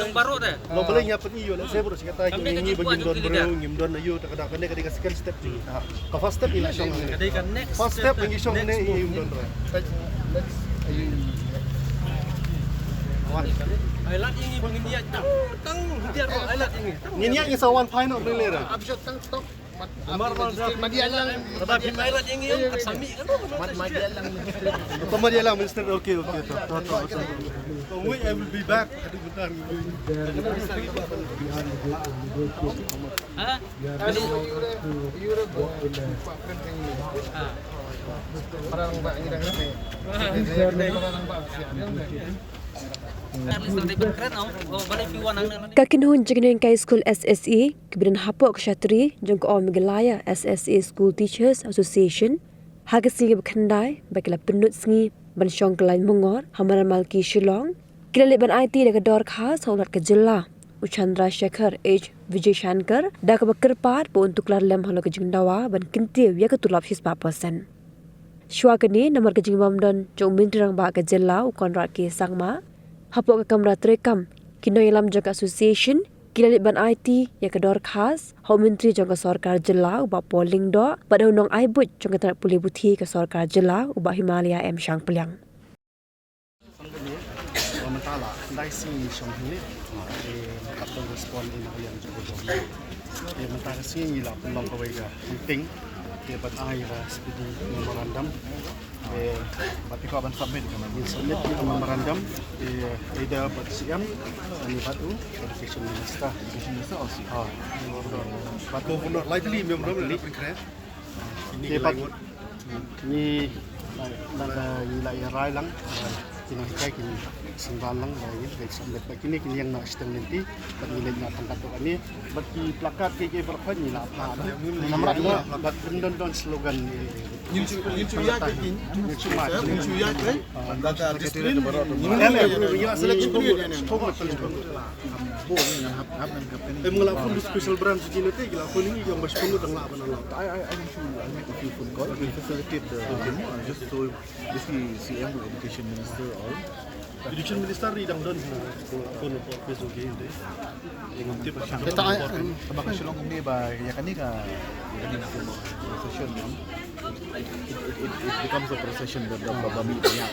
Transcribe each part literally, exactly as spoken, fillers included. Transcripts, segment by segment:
Long baroh te. Long balei ngi ïa pyni ïa u, lehse baroh shi katta ngi ba ngim don briew, ngim don aïu, te ka dei kane ka dei ka second step jong ngi. Ka first step ngi la shong hangne. First step ngi shong hangne, ïa u don briew. Ai lad ïa ngi ba ngin ïaid tang, tang, ai lad ïa ngi. Ngin ïaid ngi sa wan phai noh lei lei ra. Mar mar da. Madialang. Ba phim ai lad ïa ngi kat sami kan. Mad-, Madialang Ministry. To Madialang Ministry. Okay, okay. To, to, to, to. Wait, I will be back. Ha? Marang ba ngi dah ngerti. Marang ba siap. Ka kynhun jingïaid ka skul S S A kiba don hapoh ka shatri jong ka All Meghalaya S S A School Teachers Association ha ka sngi kaba khyndai ba ki la pynlut sngi ban shong kyllaiñ mongor ha Madan Malki Shillong, ki la leit ban aiti da ka dorkhas ha u Lat ka jylla u Chandra Shekhar H Vijayashankar da kaba kyrpad ba un tuklar lem halor ka jingdawa ban kyntiew ïa ka tulop shispah percent. Shuwa kane, namar ka jingbym don jong u Myntri Rangbah ka jylla u Conrad K Sangma, hapoh ka kamra treikam ki nongïalam jong ka association ki la leit ban aiti ïa ka dorkhas ha u Myntri jong ka sorkar jylla u Bah Paul Lyngdoh bad ha u nongai buit jong ka tnat pule puthi ka sorkar jylla u Bah Himalaya M Shangpliang. Mynta la khyndai sngi shong hangne. Te mynta ka respond ïa ka liang jong ka jong. Te mynta ka sngi ngi la pynlong kawei ka meeting. Te ban ai ka speedy memorandum. Te bad te ka ban submit ka, ban submit ka memorandum. Te either bad C M, ani bad u Education Minister. Education Minister or C M? Ha. Bad u Governor, likely memorandum, likely. Te bad ngi la, la, ngi la ïa rai lang, ki nonghikai kin sngewbha lang ba ïa ka submit ba kine kin ïeng na shiteng lynti, bad ngi leit na tang katto katne, bad ki placard ki, ki baroh ngi la phah. Namar bad don don slogan. Ngin shu, ngin shu ïaid, ngin shu ïaid, ngin shu ïaid, eh? Bad ka discipline, ngin ïaid, ngin ïaid, ngin ïaid. Em, ngi la phone special branch jong ngi te, ngi la phone ngi ïa ba shipang dang lah ban lah. I, I, I need to, I make a few phone calls. We'll facilitate the, you know, uh, just so basically C M, Education Minister, all. Education Minister ri dang don, uh, phone office, okay, te. Ïa ngam tip ba ka Shillong ne ba ïa kane ka, ïa kane ka procession, no? It, it, it, it becomes a procession ba, ba, ba, ba, yeah.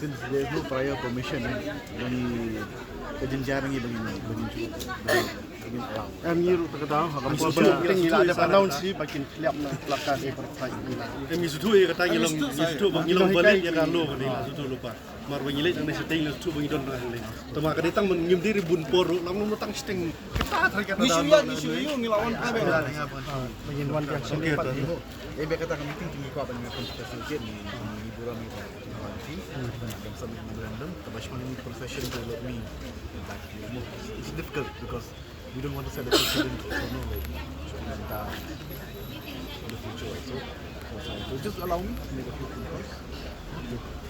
Since there is no prior permission, eh, ngi ka jynjar ngi ba ngin, ba ngin shu, ba ngin, ba ngin allow. Em, ngi ruh te ka daw, ha ka por ba ngi la dep announce hi ba kin kliap na placard hi ba. Em, ngi sngewthuh ïa kata, ngi long, ngi sngewthuh ba ngi long valid ïa ka law kane, ngi sngewthuh lypa. Mar ba ngi leit na shiteng ngi sngewthuh ba ngi don na hangne. Tangba ka dei tang ban ngim dei ri bun por ruh, lam long tang shiteng. Kata tang kata. Ngi shu ïa, ngi shu ïa, ngi la wan ka ba. Ba ngin wan ka. Okay, to. Em, ïa kata ka meeting ngi kwah ban ngi facilitate, ngi, ngi burom ïa ka. Ngi wan ki. Ngi submit memorandum, kaba shwa ngi procession to let me. It's difficult because we don't want to set a precedent also, no, like, in the, in the future also. So, so, so just allow me to make a few phone calls.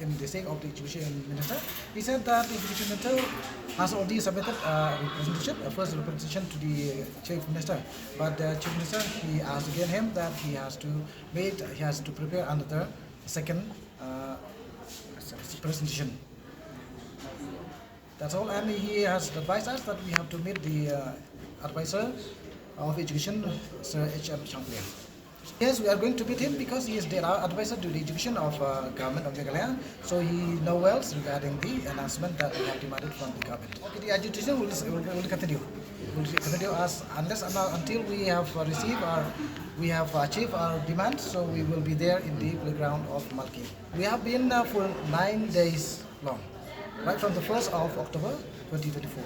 in the sake of the education minister. He said that the education minister has already submitted a representation, a first representation to the chief minister. But the chief minister, he asked again him that he has to wait, he has to prepare another second uh, presentation. That's all, and he has advised us that we have to meet the uh, advisor of education, Sir H M Shangblia. Yes, we are going to meet him because he is the advisor to the education of uh, government of Meghalaya. So he knows well regarding the announcement that we have demanded from the government. Okay, the agitation will, will, will continue. Will continue as unless and until we have uh, received our, we have achieved our demand. So we will be there in the playground of Malki. We have been uh, for nine days long, right from the first of October twenty twenty-four.